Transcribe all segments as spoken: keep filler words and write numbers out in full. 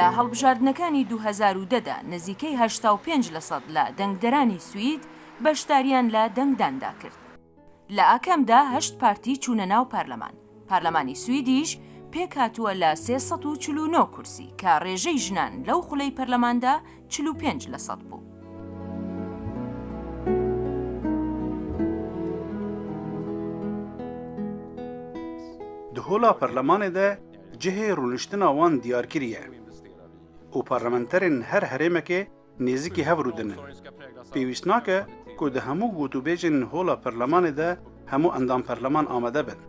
لە هەڵبژاردنەکانی دوو هەزار و دە دا نزیکەی هەشتا و پێنج لە سەد لە دەنگدەرانی سوید بەشداریان لە دەنگداندا کرد. لە ئاکامدا هەشت پارتی چوونە ناو پارلەمان. پارلەمانی سویدیش پێک هاتووە لە سێ سەد و چل و نۆ کورسی، کە ڕێژەی ژنان لەو خولەی پەرلەماندا چل و پێنج لە سەد بوو. Di hola perlemanê de cihê rûniştina wan diyar kiriye û parlamenterên her herêmekê nêzîkî hev rûdinin. Pêwîst nake ku di hemû gotûbêjên hola perlemanê de hemû endam perleman amade bin.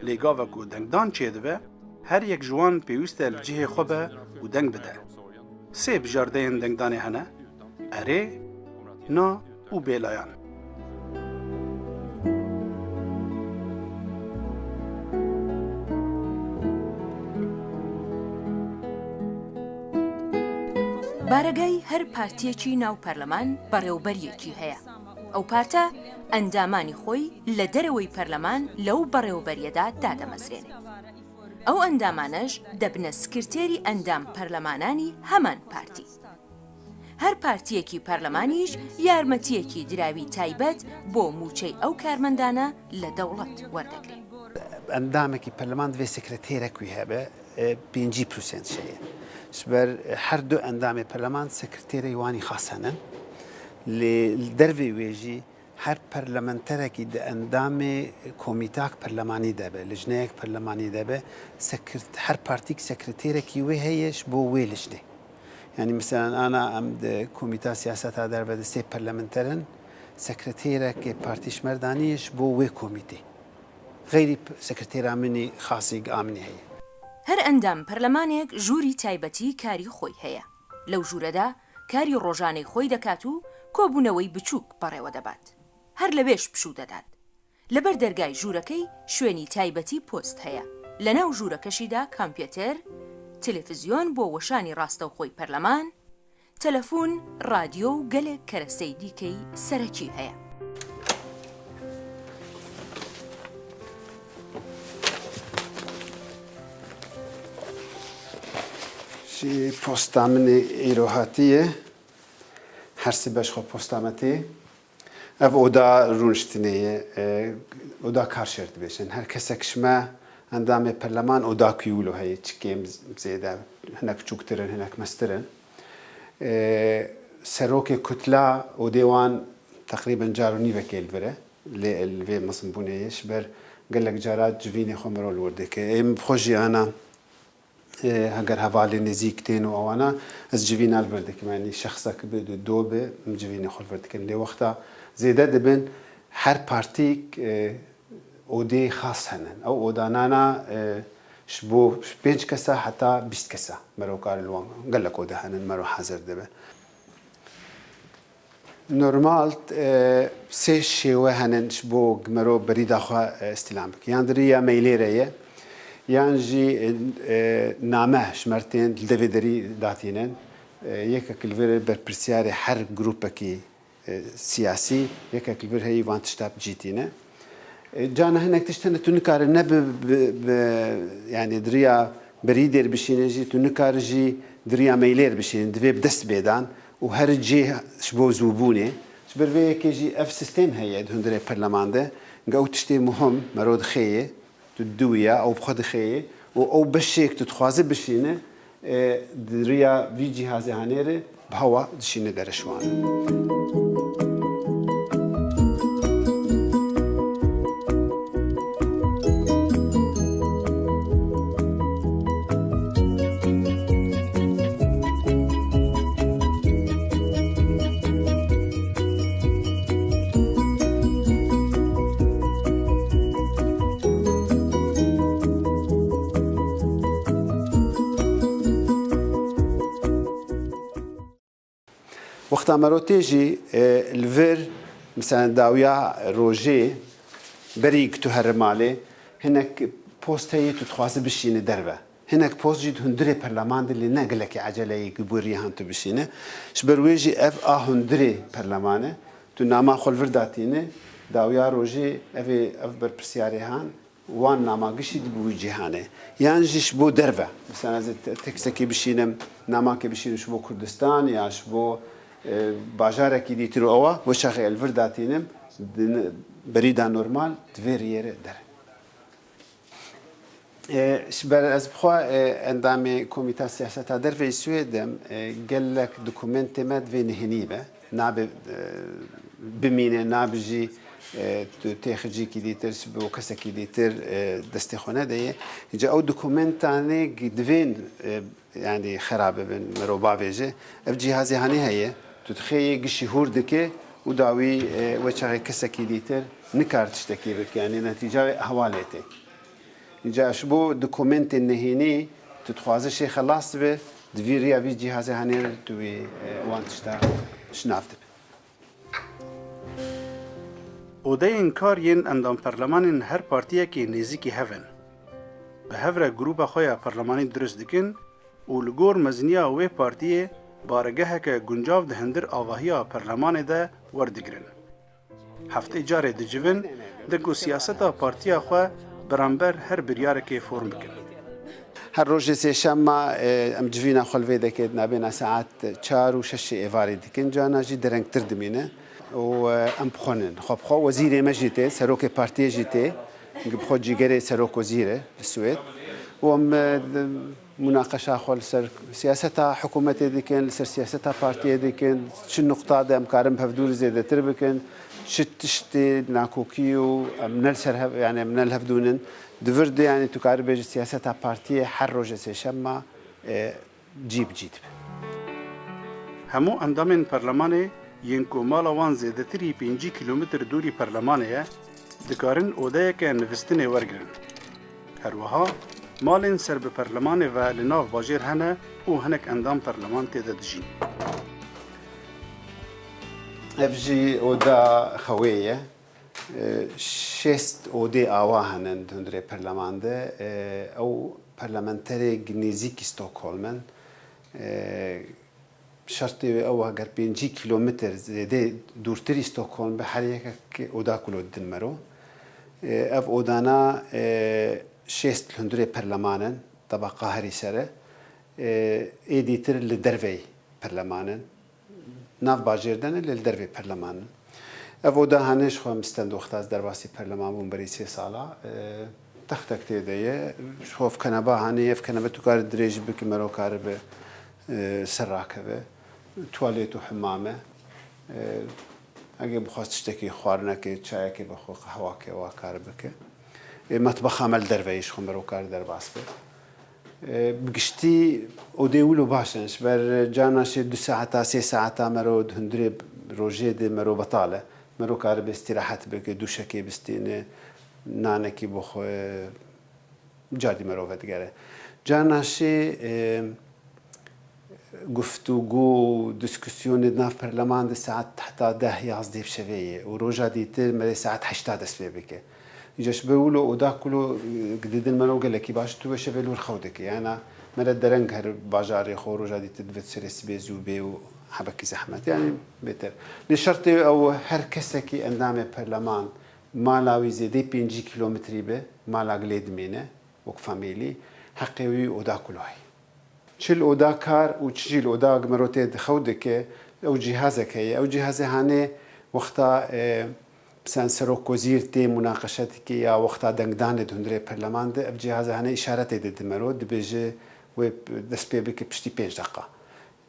Lê gava ku dengdan çêdibe, her yek ji wan pêwîst e li cihê xwe be û deng bide. Sê bijardeyên dengdanê hene: erê, na û bêlayan. بارەگای هەر پارتیەکی ناو پەرلەمان بەڕێوەبەریەکی هەیە. ئەو پارتە ئەندامانی خۆی لە دەرەوەی پەرلەمان لەو بەڕێوەبەریەدا دادەمەزرێنێ. ئەو ئەندامانەش دەبنە سکرتێری ئەندام پەرلەمانانی هەمان پارتی. هەر پارتیەکی پەرلەمانیش یارمەتیەکی دراوی تایبەت بۆ مووچەی ئەو کارمەندانە لە دەوڵەت وەردەگرێ. ئەندامێکی پەرلەمان دەبێ سکرتێرەک وی هەبێ، e, pêncî prosent heye. Ji ber, e, her du endamê perleman sekreterê wan î xas hene. Lê li dervê wê jî her parlamenterekî di endamê komîtak perlemanî de be, lijneyek perlemanî de be, sekret-, her partîk sekreterekî wê heye ji bo wê lijnê. Yanî, mesela, ana em di komîta siyaseta derve de sê parlamenter in, sekreterekê partî ji me re danî ji bo wê komîtê. Xeyrî p-, sekretera min î xasî gi a min î heye. هەر ئەندام پەرلەمانێک ژووری تایبەتی کاری خۆی هەیە. لەو ژوورەدا کاری ڕۆژانەی خۆی دەکات و کۆبوونەوەی بچووک بەڕێوە دەبات. هەر لەوێش پشوو دەدات. لەبەر دەرگای ژوورەکەی شوێنی تایبەتی پۆست هەیە. لەناو ژوورەکەشیدا کامپیۆتەر، تەلەفزیۆن بۆ وەشانی ڕاستەوخۆی پەرلەمان، تەلەفون، ڕادیۆ و گەلێک کەرەستەی دیکەی سەرەکی هەیە. Şî posta min ê îro hatiye. Her sibe ji xwe posta me tê. Ev oda rûniştinê ye, e, oda karşêr dibêjin. Her kesek ji me endamê perleman oda ku wilo heye, çi kêm zêde, hinek biçûktir in, hinek mestir in. E, serokê kutla odê wan teqrîben car û nîvekê li vir e, lê li vê mezinbûnê ye. Ji ber gelek cara civînê xwe mirov li wir dike. Ê min bi xwe jî ana, e, heger hevalên nêzîk tên û ewana, ez civîna li vir dikim. Yanî şexsek bi du do bi, em civînê xwe li vir dikin. Lê wexta zêde dibin, her partîk, e, odeyê xas hene. Ew odanana, e, ji bo pênc kesa heta bîst kesa mero kar li wan gelek ode hene, mero hazir dibe. Normal, e, sê şêwe hene ji bo mero berîda xwe, e, îstîlam bike. Yan di riya mailê re ye, yan jî, e, e, name ji me re tên li devê derî datînin. E, yekek li vir berpirsyarê her grûpekî, e, siyasî, yekek li vir heyî van tişta bi cî tîne. E, cana hinek tişt hene tu nikare ne bi, bi, bi, yanî di riya berîdê re bişîne jî, tu nikare jî di riya mailê re bişîne, divê bi dest bê dan û her cê ji bo zûbûnê. Ji ber vê yekê jî ev sîstem heye di hundirê perleman de, ge ew tiştê muhim mero dixê yê, tu diduwiya, ew bi xwe dixê yê û ew beşêk tu dixwaze bişîne, e, di riya vî cîhazê hanê re bi hewa dişîne dereşwan. Samerotê jî, e, li vir, mesela dawiya rojê, berî ku tu here malê, hinek post heye tu dixwaze bişîne derve. Hinek post jî di hundirê perleman de lê ne gelekî ecele ye ku bo rihan tu bişîne. Ji ber wê jî ev a hundirê perleman e. Tu nama xwe li vir datîne, dawiya rojê ev ê, ev berpirsiyarê han, wan nama gişî di bi wî cîhanê. Yan jî ji bo derve. Mesela ez ê te-, tekstekê bişînim, namakê bişînim ji bo Kurdistan ya ji bo, e, bajarekî dîtir û ewa, wê çaxê ez li vir datînim, di n-, berî da normal, di vê riyê re der. E, ji ber ez bi xwe, e, endamê Komîta Siyaseta Derve yê Swêd im, e, gelek dokumentê me divê nihênî be. Nabe, e, bimîne, nabe jî, e, tu têxicîkî dîtir, ji bo kesekî dîtir, e, destê xwe nedeyê. Îca ew dokumentanê gi-, divên, e, yanî xera bibin, mero bavêje. Ev cîhazê hanê heye, tu dixê yê gişî hûr dike û dawî, e, wê çaxê kesekî dîtir nikar tiştekî bike. Yanî netîca wê ehwalê tê. Îca ji bo dokumentên nehênî tu dixwaze şê xelas dibe, di vî riya vî cîhazê hanê re tu wî, e, wan tişta şinav dibe. Odeyên kar yên endam perlemanên her partiyekê nêzîkî hev in. Bi hev re grûpa xwe ya perlemanî dirust dikin û li gor meziniya wê partiyê baregeheke guncav di hundir avahiya perlemanê de werdigirin. Heftê carê dicivin, deng û siyaseta partiya xwe beramber her biryarekê form bikin. Her rojê sêşemma, e, em civîna xwe li vê dekê di navbêna saet çar û şeşê êvarê dikin. Carna jî derengtir dimîne û, e, em bixwenin. Xwe bi xwe wezîrê me jî tê, serokê partiyê jî tê. Gi bi xwe cîgerê serok wezîr e li Swêd. Û em, e, di-, Munaqeşa xwe li ser siyaseta hikûmetê dikin, li ser siyaseta partiyê dikin, çi nuqta de em karin bi hevdû re zêdetir bikin, çi tiştê nakokî û em ne li ser hev, yani em ne li hevdûn in. Di vir de, yani tu karî bêjî siyaseta partiyê her rojê sêşemma, e, cî bi cî dibe. Hemû endamên perlemanê yên ku mala wan zêdetirî pêncî kîlometr dûrî perlemanê ye, dikarin odeyeke nivîstinê wergirin. Her wiha malên ser bi perlemanê ve li nav bajêr hene û hinek endam perleman tê de dijîn. Ev jî oda xewê ye. E, şêst odê awa hene di hundirê perleman de. E, ew parlamenterê nêzîkî Stockholm in. E, Şertê wê ew e, ger pêncî kîlometr zêde dûrtirî Stockholm be, her yekek oda kulo didin mero. E, ev odana, e, şêst li hundirê perleman in, tebeqa herî ser e. E, ê dîtir li derveyî perleman in. Nav bajêr de ne, lê li dervê perleman in. Ev oda hanê ji xwe em stend wexta ez derbasî perleman bûm berî sê sala. E, textek tê de ye. Ji xwe ev keneba hanê, ev kenebe tu kare dirêj bike, mero karibe, e, ser rakeve. Tuwalet û hemam e. E, egê bixwaz tiştekî xwarinekê, çayekê vexwe, qehwakê wa kar bike. E, metbexa me li derve ye, ji xwe mero kar derbas be. E, bi giştî odê wilo baş in. Ji ber carna şê du saeta, sê saeta mero di hundirê rojê de mero betal e. Mero karibe îstîrahet bike, duşekê bistîne, nanekî bixwe, carî mero vedigere. Carna şê, e, guftûgû, dîskûsyonê di nav perleman de saet heta deh yazdeh bi şevê ye û roja dîtir merê saet heşta dest pê bike. Îca ji ber wilo oda kulo, e, didin mero gelekî baş, tu wê şevê li wir xew dike. Yana mere dereng her bajarê xwe, roja dîtir divê serê sibê zû bê û hebekî zehmet. Yani bêtir. Lê şertê ew her kesekî endamê perleman mala wî zêdê pêncî kîlometrî be, mala gilê dimîne, wek famîlî, heqê wî oda kulo heye. Çi li oda kar û çi jî li oda mero tê dixew dike, ew cîhazek heye. Ew cîhazê hanê wexta, e, mesela serok wezîr tê munaqeşe dike ya wexta dengdanê di hundirê perleman de, ev cîhazê hanê îşaretê dide mero, dibêje wê dest pê bike piştî pênc deqa.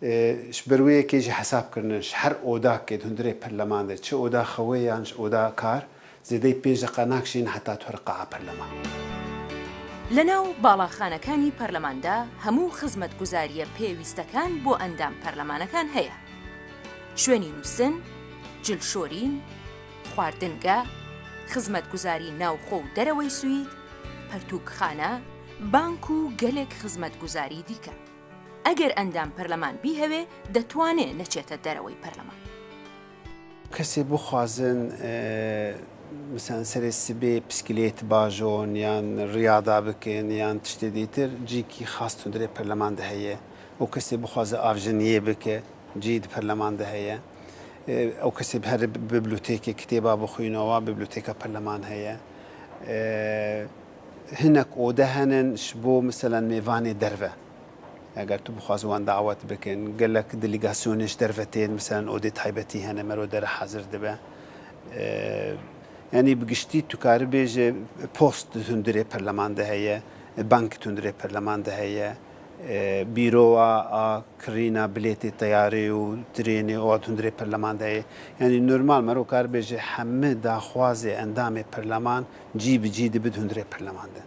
E, ji ber wê yekê jî hesab kirine, ji her odakê di hundirê perleman de, çi oda xewê yan ji oda kar, zêdeyî pênc deqa nakişîne heta tu here qe'a perleman. لەناو باڵاخانەکانی پەرلەماندا هەموو خزمەتگوزارییە پێویستەکان بۆ ئەندام پەرلەمانەکان هەیە، شوێنی نووسن، جلشۆرین، خواردنگە، خزمەتگوزاری ناوخۆ و دەرەوەی سوید، پەرتووکخانە، بانک و گەلێک خزمەتگوزاری دیکە. ئەگەر ئەندام پەرلەمان بیهەوێ، دەتوانێ نەچێتە دەرەوەی پەرلەمان. Kesê bixwazin, e, mesela serê sibê piskilêt bajon yan riyada bikin yan tiştê dîtir, cîkî xas hundirê perleman de heye. Û kesê bixwaze avjiniyê bike, cî di perleman de heye. E, ew kesê bi here bibliotêkê kitêba bixwîne, wa bibliotêka perleman heye. E, hinek ode henin ji bo, meselen, mêvanê derve. Eger tu bixwazî wan dawet bikin, gelek delegasyonên ji derve tên, meselen, odê taybetî hene, mero dere hazir dibe. E, yanî bi giştî tu karî bêje post di hundirê perleman de heye, bank di hundirê perleman de heye, e, bîrowa a kirîna bilêtê teyarê û trênê û a di hundirê perleman de heye. Yanî normal mero karî bêje hemî daxwazê endamê perleman cî bi cî dibe di hundirê perleman de.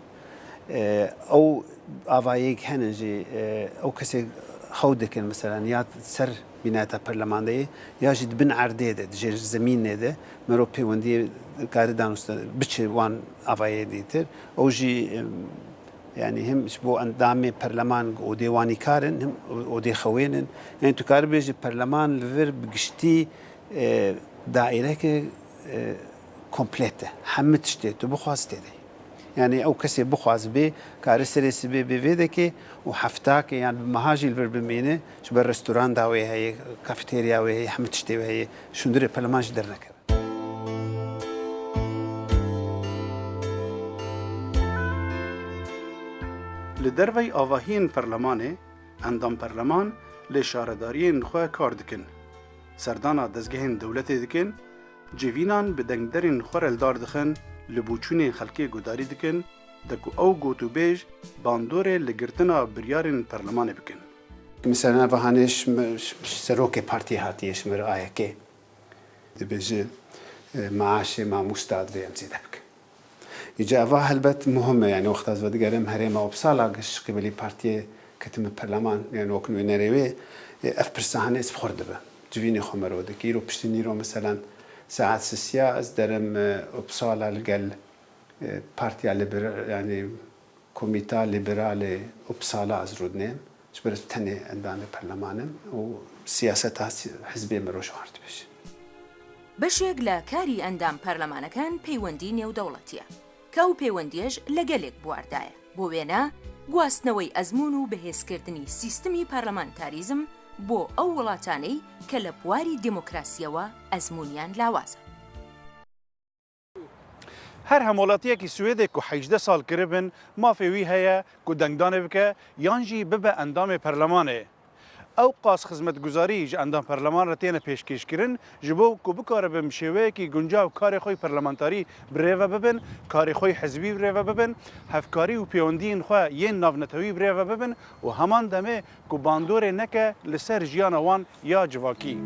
E, ew avayek hene jî, e, ew kesê xew dikin, meselen, ya ser bînayeta perleman de ye, ya jî di bin erdê de, di jêr zemînê de, mero pêwendiyê karî danûste biçe wan avayê dîtir. Ew jî, em, yanî him ji bo endamê perleman odê wanîkar in, him odê xewên in. Yanî tu karî bêjî perleman li vir bi giştî, e, daîreke, e, komplet e. Hemî tiştê tu bixwaz tê de. Yanî ew kesê bixwaz bê, kare serê sibê bê vê dekê û heftakê yan bi meha jî li vir bimîne, ji ber restoranda wê heye, kafeterya wê heye, hemî tiştê wê heye, şundirê perleman jî dernekeve. Li dervey avahiyên perlemanê, endam perleman lê şaredariyên xwe kar dikin. Serdana dezgehên dewletê dikin, civînan bi dengderên xwe re li dar dixin, li boçûnên xelkê guhdarî dikin, de ku ew gotûbêj bandorê li girtina biryarên perlemanê bikin. Mesela, ev hanê ji, ji serokê partiyê hatiye, ji mir A Y K. Dibêje, e, maaşê mamosta divê em zêde bikin. Îca eva helbet muhim e, yani wexta ez vedigerim herêma Uppsala giş qîbelî partiyê ketime perleman, yani wek nûnerê wê, e, ev pirsa hanê ez bi xwe re dibim. Civînê xwe mero dike. Îro piştî nîro, meselen, saet sisiya ez derim, e, Uppsala li gel, e, Partiya Liber-, yani Komîta Liberalê Uppsala ez rûdinêm. Ji ber ez tenê endamê perleman im û siyaseta si-, hizbê min roj û har dibêje. بەشێک لە کاری ئەندام پەرلەمانەکان پەیوەندی نێودەوڵەتیە، کە ئەو پەیوەندیەش لە گەلێک بواردایە، بۆ وێنە گواستنەوەی ئەزموون و بەهێزکردنی سیستمی پەرلەمانتاریزم بۆ ئەو وڵاتانەی کە لە بواری دێمۆکراسیەوە ئەزموونیان لاوازە. Her hemwelatiyekî Swêdê ku hejdeh sal kiribin, mafê wî heye ku dengdanê bike yan jî bibe endamê perlemanê. Ew qas xizmetguzarî ji endam perleman re têne pêşkêşkirin, ji bo ku bikaribin bi şêweyekî guncav karê xwe yî perlemantarî bi rê ve bibin, karê xwe yî hizbî bi rê ve bibin, hevkarî û pêwendiyên xwe yên navnetewî bi rê ve bibin û heman demê ku bandorê neke li ser jiyana wan ya civakî.